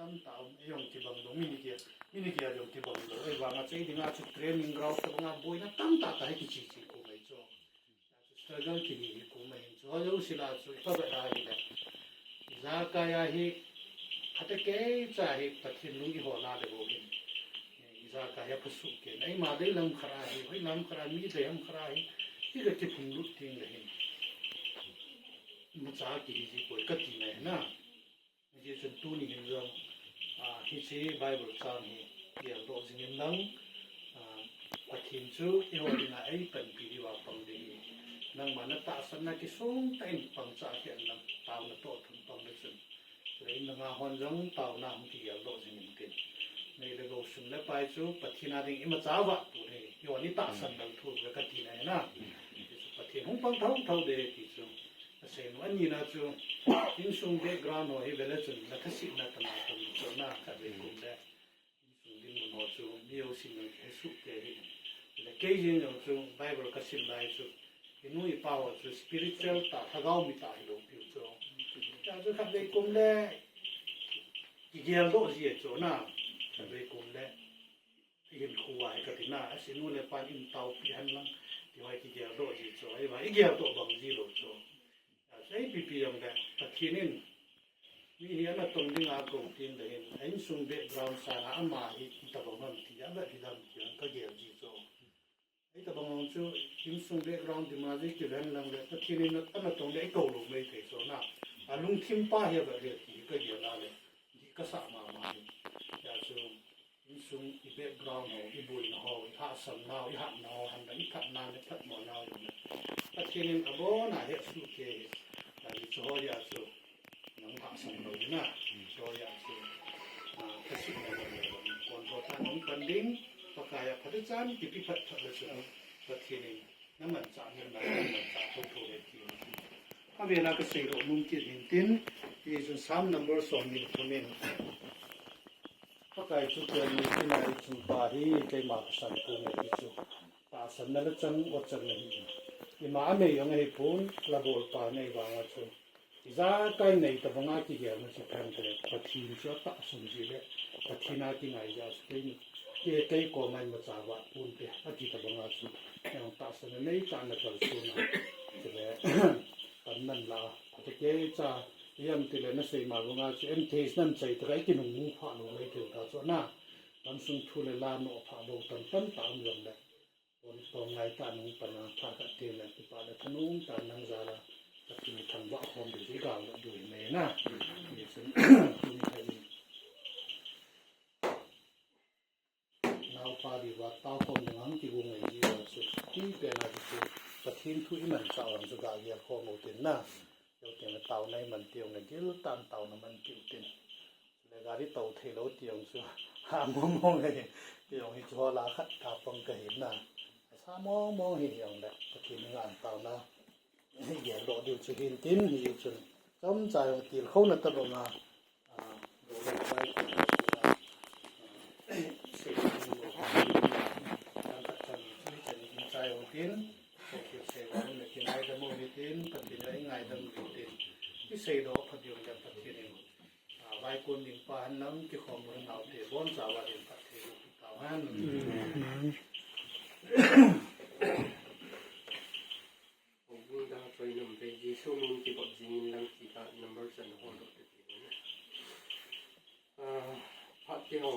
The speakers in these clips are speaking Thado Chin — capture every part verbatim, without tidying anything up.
Tamtah um, ei jong kibang lou, mi ni kia, mi ni kia jong kibang lou. Ahivanga chu ei dinga chu training ground tabanga boina tamtah tah hi kichi chi kum ahi chu. Struggle kihi hi kum ahin chu. Hoi jouse lah chu, i phabep a hile. Ijakai a hi, phatecha hi, Pathen lung i hol a le bou hin. Ijakai hi apha soh kei. Eima dei lam khat a hi, hoi lam khat a, mi dei lam khat a hi. Hi ka kiphung lut ding le hin. Imacha kihi ji poi kati nai na. Hijeh chun tuni hin jong, ah, hiche Bible chang hi geldoh jing in lang, ah, Pathen chu eiho dinga eipanpi diuva pang ding ahi. Nangma natahsanna kisong tah in pang chah kei in lang, taona toh thum pang le chun. Chule in langa hon jong taona hung kigeldoh jing in tin. Nei le gou sum le pai chu Pathen a ding imacha vahtu ahi. Eiho ni tahsan dang thu le kati nai na. Pathen hung pang thou thou ding ti chu. Asei nom, anina chu, insung background ho hi vele chun, na thasetna tana tam chu na khatvei kum le. Insung dinmun ho chu, mi ho sin nang he suh te hi. Le kei jeng jong chu, Bible ka sim lai chu, i nu i pa ho chu, spiritual tah, lhagao mi tah hilou piu chu. Cha chu khatvei kum le, kigeldoh ji chu na, khatvei kum le. Ihin khu a hi kati na, asei nu le pan in taopi hen lang, ti ho hi kigeldoh ji chu, ahivang, igeldoh bang ji lou chu. Asei pipi jong le, Pathen in, mi hi ana tong dinga akou tin le hin, a insung background sanga ama hi, itobang ham ti, avet hi lam ti, ka gel ji chu. Itobang jong chu, insung background ti ma ji kiven lang le, Pathen in ana tong le, ikou lou mei thei chu na. Alungthim pa hi avet le ti, ka gel a le, ti ka sa mama hi. Hijeh chu, insung i background ho, i boina ho, i hahsatna ho, i hatna ho, handa i thatna, i thatmona ho, Pathen in abon a hesoh kei hi, ahi chu hoi a chu, nang hahsat lou na, chu hoi a chu, ah, ka sim na lou, kon ho ta nang pan ding, Pakai a phatechan, kipi phat phat le chu, Pathen in, na manchah ni na, na manchah thou thou le ti. Avela ka seidoh nom kit hin tin, hichun Psalm number som ni le thum in. Pakai chu kel ni tina i chunga hi keima pasal pu me hi chu. Tahsanna le chang o chang na hi. Ima anei jong ahipon, la bolpa nei vanga chu. Ijakai nei tabanga kigelna chu phen te le Pathen chu atahsan ji le Pathen a kingai ja chu kei ni. Kei, kei koma imacha vah pon te ati tabanga chu. Jong tahsanna nei tah na kalsona. Chule, kan nan la, ati kei cha, Iam tile nasei ma banga chu M T H nan chai taka ikinung mu pha lou mai thei ta chu na. Lamsung thu le la no pha lou tam tam ta um jong le. Pon pon ngai ta nung pana pha ka ti le kipa le thanung ta nang jala. Ka ti thangvah khom ding ti gal le dui mai na. Ni chun tuni khai ni. Naopa diuva taokhom ding ham kigu ngai ji uva chu. Ti pen a chu Pathen thu i manchah uva chu ga gel khom u tin na. Lou tin le taona i man ti jong le gil tan taona man ti u tin. Le gari tou thei lou ti jong chu. Ha mong mong le. Ti jong hi chu hola khat ka pang ka hin na. Sa mong mong hi jong le. Pathen ngan taona. Geldoh diu chu hin tin, hichun chomcha jong tilkhouna tabanga, ah, Pathen in, ah, vaikon ding pa hen lang kikhom u naote boncha uva ding phatthei boh tauhen. Houbung dang choi nom ve, Jesu min kivop jingin lang ti kha number chan holdoh te ti na. Ah, phat ti ho.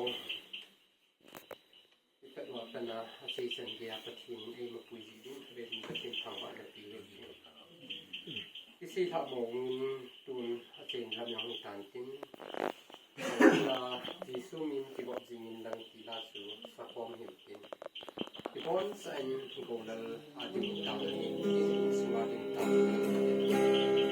Ipat wa pana, asei chan geiya Pathen eima puiji ding, ve ding Pathen thangvahna pi le ti. Isei lhah mong in tun achen lam jong hitan tin. Jesu min kivop jingin lang ti la chu sakhom hih u tin. Kiboncha'n Gollal a ding tau hi, sunga ding tau hi.